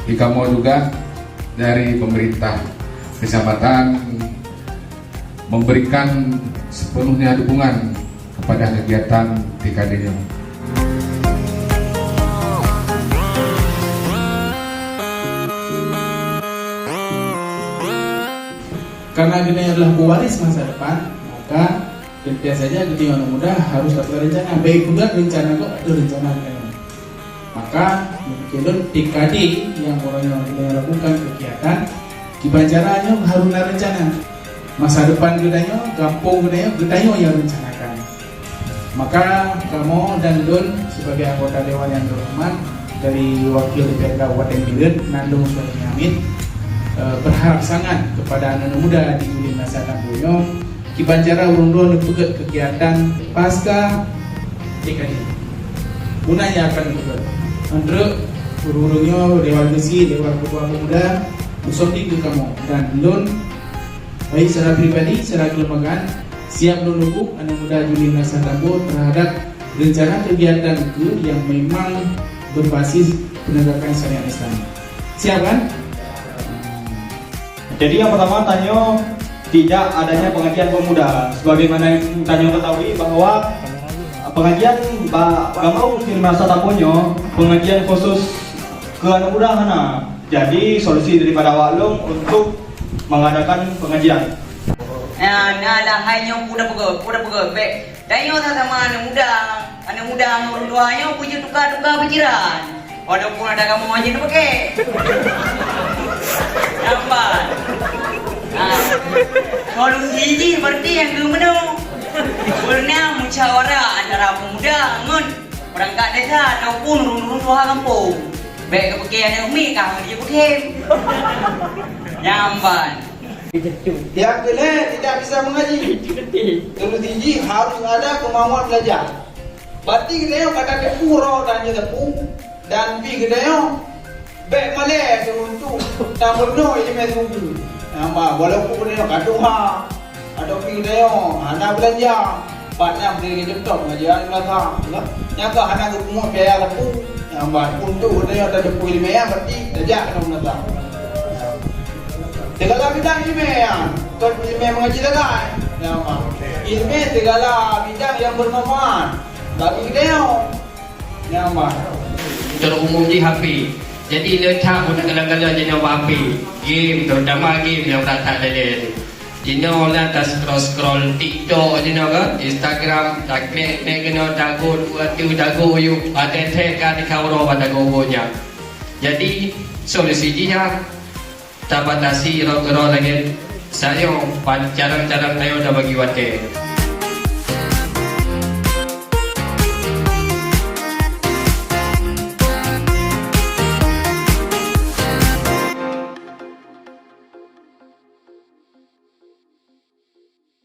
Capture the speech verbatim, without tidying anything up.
Di kamoe juga dari pemerintah kecamatan memberikan sepenuhnya dukungan kepada kegiatan T K D nyoe. Karena geutanyoe adalah pewaris masa depan, maka sentiasa saja geutanyoe aneuk muda harus tapeugah rencana. Baik peugah rencana kok atau rencana geutanyoe. Maka, mungkin lôn T K D nyang uroe nyoe geutanyoe lakukan kegiatan, kiban cara nyoe harus na rencana. Masa depan geutanyoe, gampông geutanyoe, geutanyoe nyang rencanakan. Maka kamoe dan lôn sebagai anggota dewan yang terhormat dari wakil D P R Kabupaten Bireuen, nan lôn Suhaimi Hamid, eh, berharap sangat kepada aneuk muda di Ulin Nasa Tambo nyoe, kiban cara ureueng droe neupeugét kegiatan Paska T K D. Guna nyang akan neupeugét. Antreuk ureueng-ureueng nyoe lewat geusie, lewat ketua pemuda, beusonding keu kamoe dan lôn Baik secara pribadi, secara kelembagaan, siap lôn dukung aneuk muda Juli Nasa Tambo terhadap rencana kegiatan ke yang memang berbasis penegakan syariat Islam. Siap kan? Jadi yang pertama, tanyoe tidak adanya pengajian pemuda. Sebagaimana tanyoe ketahui bahwa pengajian ba-, gampông Juli Nasa Tambo nyoe pengajian khusus ke aneuk muda hana. Jadi, solusi daripada awak lôn untuk mengadakan pengajian. Nah, nah, lah hai nyoe peue tapeugah, peue tapeugah, bék. Tanyoe sama-sama aneuk muda, aneuk muda ngon ureueng tuha nyoe peue jeuet tuka-tuka pikiran. Walaupun ada kamoe hana jeuet pakai. Nampak? Nah, solusi jih berarti nyang keu meunoe. Pernah musyawarah antara pemuda ngon Peurangkat desa ataupun ureueng-ureueng tuha gampông. Bék geupiké aneuk miet ka hana jipeukem. Nyan ban. Yang keuneuk tidak bisa mengaji. Solusi jih harus ada kemauan belajar. Berarti geutanyoe ka tateupeue uroe dan jiteupeue dan pih geutanyoe Bék malée keu untuk tameurunoe ileumèe seurubu. Nyang ba, walaupun geutanyoe ka tuha, atau pih geutanyoe hana beulanja, pat nyang bri geuteutôb ngaji lam meunasah, nyang ka hana geupungut biaya sapeue, nyang ba, untuk geutanyoe tateupeue ileumèe nyan, berarti tajak keunoe meunasah. Segala bidang ileumèe nyan, kon ileumèe mengaji sagai, nyang ba, ileumèe segala bidang yang bermanfaat bagi geutanyoe. Nyan bah. Terumum jih H P. Jadi, le that bunoe galak-galak jinoe bak H P. Game, terutama game nyang brat that lé-lé. Jinoe na ta-scroll-scroll TikTok jinoe kan, Instagram, taknek-nek keunoe, tago dua tu, tago yub, até thèk ka dikha uroe bak tago-go nyan. Jadi, solusi jih nyan, tabatasi roh-roh lagèe sayoe, pan-, carang-carang sayoe tabagi watèe.